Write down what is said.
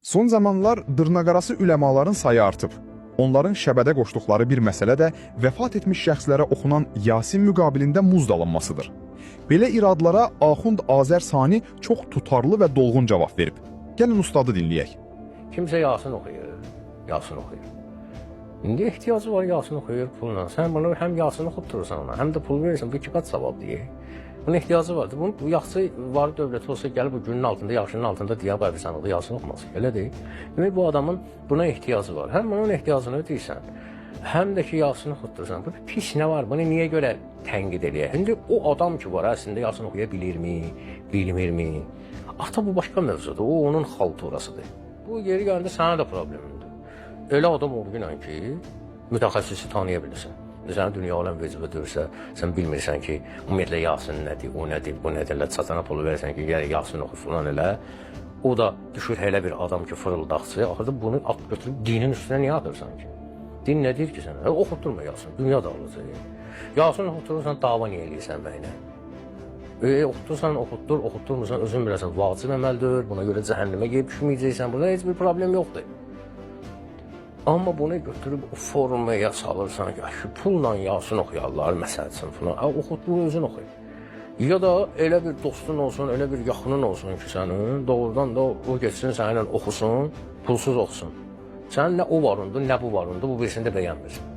Son zamanlar dırnaqarası üləmaların sayı artıb. Onların şəbədə qoşduqları bir məsələ də vəfat etmiş şəxslərə oxunan Yasin müqabilində muzd alınmasıdır. Belə iradlara Axund Azər Sani çox tutarlı və dolğun cavab verib. Gəlin ustadı dinləyək. Kimsə Yasin oxuyur, Yasin oxuyur. İndi ehtiyacı var, Yasin oxuyur pulla. Sən bunu həm Yasin oxutdurursan ona, həm də pul verirsən, bu iki qat savab deyə. Bunun ehtiyacı vardır. Bunun bu yaxşı var dövləti olsa gəlib bu günün altında, yaşının altında deyə qəbirstanlıqda Yasin oxuması. Elə deyil. Demək bu adamın buna ehtiyacı var. Həm bunun ehtiyacını ödəyirsən, həm də ki Yasin oxutdurursan. Bu pis nə var? Bunu niyə görə tənqid eləyək? İndi o adam ki var, əslində Yasin oxuya bilirmi, bilmirmi? Ata bu başqa mövzudur. O onun xalturasıdır. Bu yeri gələndə sənə də problemdir. Elə adam olgunən ki, mütəxəssisi tanıya bilirsən. Sənə dünya aləm vecibə döyürsə, sən bilmirsən ki, ümumiyyətlə Yasin nədir, o nədir, bu nədir, elə çatana pulu versən ki, gəl Yasin oxu filan elə. O da düşür elə bir adam ki, fırıldaqçı. Axırda bunu at götürüb dinin üstünə niyə atırsan ki? Din nə deyir ki sənə? Oxutdurma Yasin, dünya dağılacaq. Yasin oxutdurursan, dava niyə eləyirsən bəyinə? Oxutdursan, oxutdur, oxutdurmursan, özün bilərsən, vacib əməldir, buna görə cəhənnəmə gedib düşməyəcəksən, bunda heç bir problem yoxdur. Amma bunu götürüb o formaya salırsan ki, şu pulla Yasin oxuyarlar, məsəl üçün filan. Oxutdur, özün oxuy. Ya da elə bir dostun olsun, elə bir yaxının olsun ki sənin, doğrudan da o getsin səninlə oxusun, pulsuz oxusun. Sənin nə o varındır, nə bu varındır, bu birisini də bəyənmirsən.